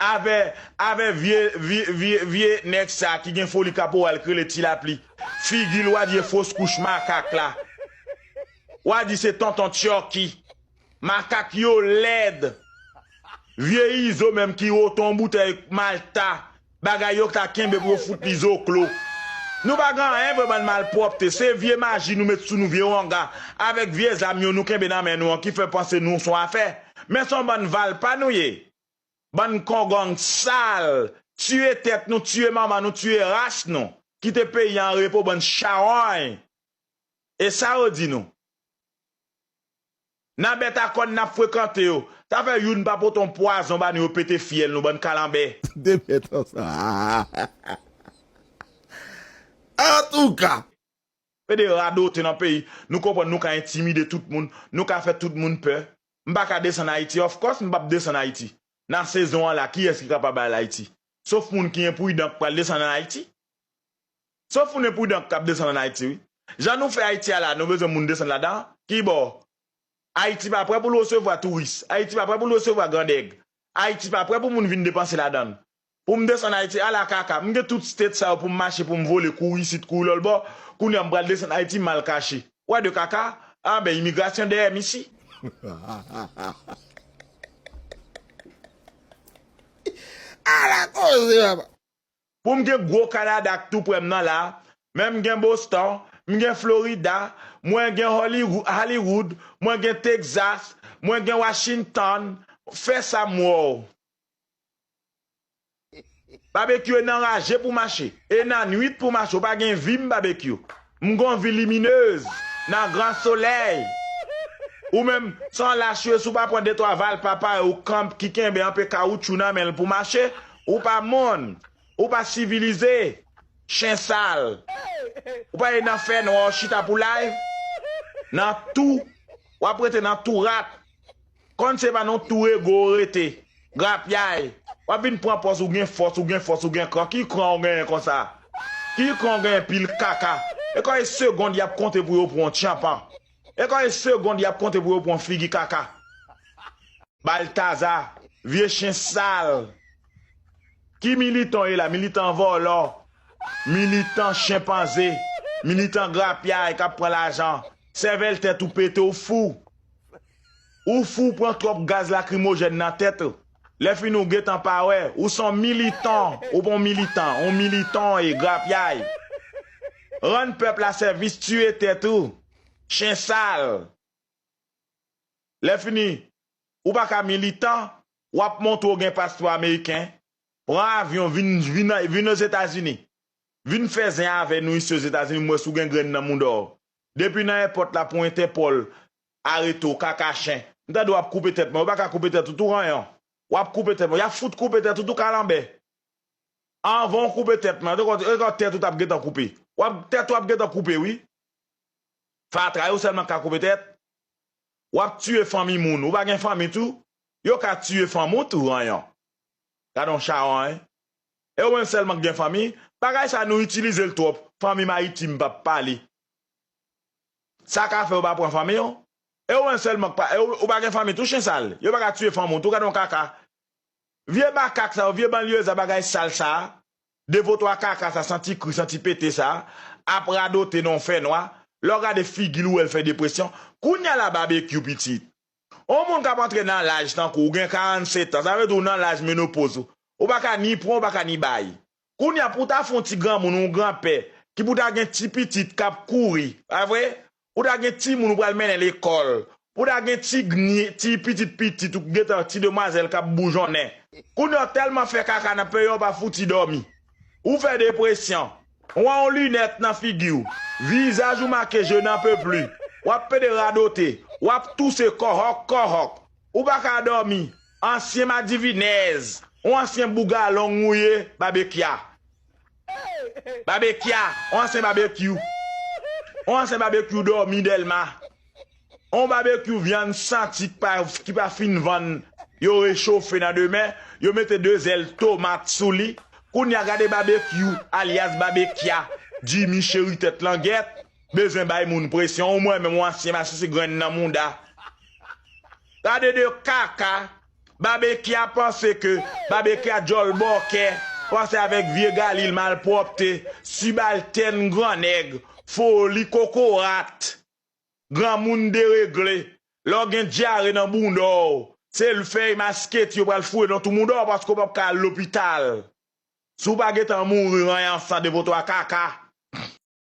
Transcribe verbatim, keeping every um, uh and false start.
Avè, avè vye, vye, vye, vye nèg sa ki gen foli kaporal ki rele Ti Lapli. Figi l w a di e fos kouch makak la. W a di se tonton Chucky. Makak yo lèd. Vye Izo menm ki wote yon boutèy Malta. Bagay yo ta kenbe pou yo fout li zoklo. Nou pa gen anyen vre bann malpwòpte. Se vye maji nou met sou nou, vye wanga. Avèk vye zam yo nou kenbe nan men nou an ki fè panse nou se yon afè. Men se yon bann valpa nou ye. Bann kongong sal, tiye tèt nou, tiye manman nou, tiye ras nou. Kite peyi an repo, bann chawony. E sa yo di nou. Nan bèt a kòn n ap frekante yo. Sa fè youn pa pote yon pwazon ba nou, yo pete fyèl nou, bann kalanbè. De mèt ansanm. Antouka. Pede radote nan peyi. Nou konprann nou ka entimide tout moun. Nou ka fè tout moun pè. M pa ka desann Ayiti. Of course, m p ap desann Ayiti. Nan sezon an la, kiyès ki kapab al Ayiti? Sof moun ki enpridan k pral desann ann Ayiti. Sof moun enpridan k ap desann ann Ayiti, wi. Jan nou fè Ayiti a la, nou bezwen moun desann ladan? Kibò? Ayiti pa prè pou l resevwa touris. Ayiti pa prè pou l resevwa grandèg. Ayiti pa prè pou moun vin depanse ladan l. Pou m desann Ayiti, ala kaka. M gen tout state sa yo pou m mache, pou m vole, kouri isit, kouri lòlbò. Kounye a m pral desann Ayiti, m al kache. Wè de kaka, anben imigrasyon dèyè m isi. Ala koze, papa. Pou m gen gwo Kanada k tou prè m nan la, men m gen Boston, m gen Florida, mwen gen Hollywood, Hollywood, mwen gen Texas, mwen gen Washington, fè sa m wè w. Babekyou e nan raje pou mache, e nan nwit pou mache, ou pa gen vi m Babekyou. M gon vi liminez, nan gran solèy. Ou menm, se yon lach ou ye, si w pa pran de twa valpa parèy ou kanp ki kenbe anpe kawotchou nan men l pou mache, ou pa moun, ou pa sivilize, chen sal. Ou pa ye nan fènwa, w chita pou live, nan tou, w ap rete nan tou rat. Konn se pa nan tou rego w rete. Grapyay. W ap vin pran pòz ou gen fòs, ou gen fòs, ou gen kran. Ki kran w genyen konsa? Ki kran w genyen pil kaka? E kòman e segond y ap konte pou yo pran w tyanpan? E kòman e segond y ap konte pou yo pran w figi kaka? Baltaza, vye chen sal. Ki militan w ye la? Militan vòlò. Militan chenpanze. Militan grapyay k ap pran lajan. Sèvèl tèt ou pete, ou fou. Ou fou, pran twòp gaz lakrimojèn nan tèt ou. Lè fini ou gentan pa wè, ou se yon militan, ou pa yon militan, yon militan e grapyay. Rann pèp la sèvis, tiye tèt ou. Chen sal. Lè fini, ou pa ka militan, w ap montre w gen paspò ameriken, pran avyon, vin, vin, vin Ozetazini. Vin fè zen avè nou isi Ozetazini, m wè si w gen grenn nan mouda w. Depi nan èpòt la pou Entèpòl arete w, kaka chen. M tande w ap koupe tèt mwen, ou pa ka koupe tèt ou tou ranyon. W ap koupe tèt mwen, y ap fout koupe tèt ou tou kalanbè. Anvan w koupe tèt mwen, te konn, te konn tèt ou t ap gentan koupe. W ap, tèt ou ap gentan koupe, wi. Fatra, yo sèlman k ka koupe tèt. W ap tiye fanmi moun, ou pa gen fanmi tou? Yo ka tiye fanmi w tou, ranyon. Gade yon chawony. E ou menm sèlman k gen fanmi? Bagay sa nou itilize l twòp. Fanmi m Ayiti, m p ap pale. Sa ka fè yo pa pran fanmi w? E ou menm sèlman k pa, e ou, ou pa gen fanmi tou, chen sal? Yo pa ka tiye fanmi w tou, gade yon kaka. Vye makak sa yo, vye banlyeza, bagay sal sa a. De vo twa kaka sa, santi kri, santi pete sa a, ap radote nan yon fènwa. Lè w gade figi l, ou wè l fè depresyon. Kounye a la, Babekyou pitit. Yon moun k ap antre nan laj tankou w, ou gen karannsetan, sa vle di w nan laj menopoz ou. Ou pa ka ni pran, ou pa ka ni bay. Kounye a, pou w ta fè yon ti granmoun, yon granpè, ki pou w ta gen ti pitit k ap kouri, pa vre? Pou w ta gen timoun ou pral mennen lekòl, pou w ta gen ti gni, ti pitit pitit ou gentan ti demwazèl k ap boujonnen. Kounye a, w tèlman fè kaka nan peyi a, w pa fouti dòmi. Ou fè depresyon. Ou an yon linèt nan figi w. Vizaj ou make je n'en peux plus. W ap pede radote. W ap touse kòhòk, kòhòk. Ou pa ka dòmi. Ansyen madivinèz. Ou ansyen bougalong ou ye, Babekya. Babekya. Ou ansyen babekyou. Ou ansyen babekyou dòmi Dèlma. On babekyou vyann santi ki pa, ki pa fin vann, yo rechofe nan demen, yo mete de zèl tomat sou li. Kounye a gade babekyou, alyas Babekya, Jimmy cheri tèt langèt, bezwen bay moun presyon, ou mwen menm yon ansyen masisi grenn nan mouda. Gade de kaka, Babekya panse ke Babekya djòl bòkè, panse avèk vye galil malpwòpte, sibaltèn grannèg, foli kokorat, granmoun deregle. Lè w gen dyare nan bounda w, se l fèy masketi yo pral foure nan tou bounda w paske w p ap ka al lopital. Si w pa gentan mouri ranyan san de potwa kaka.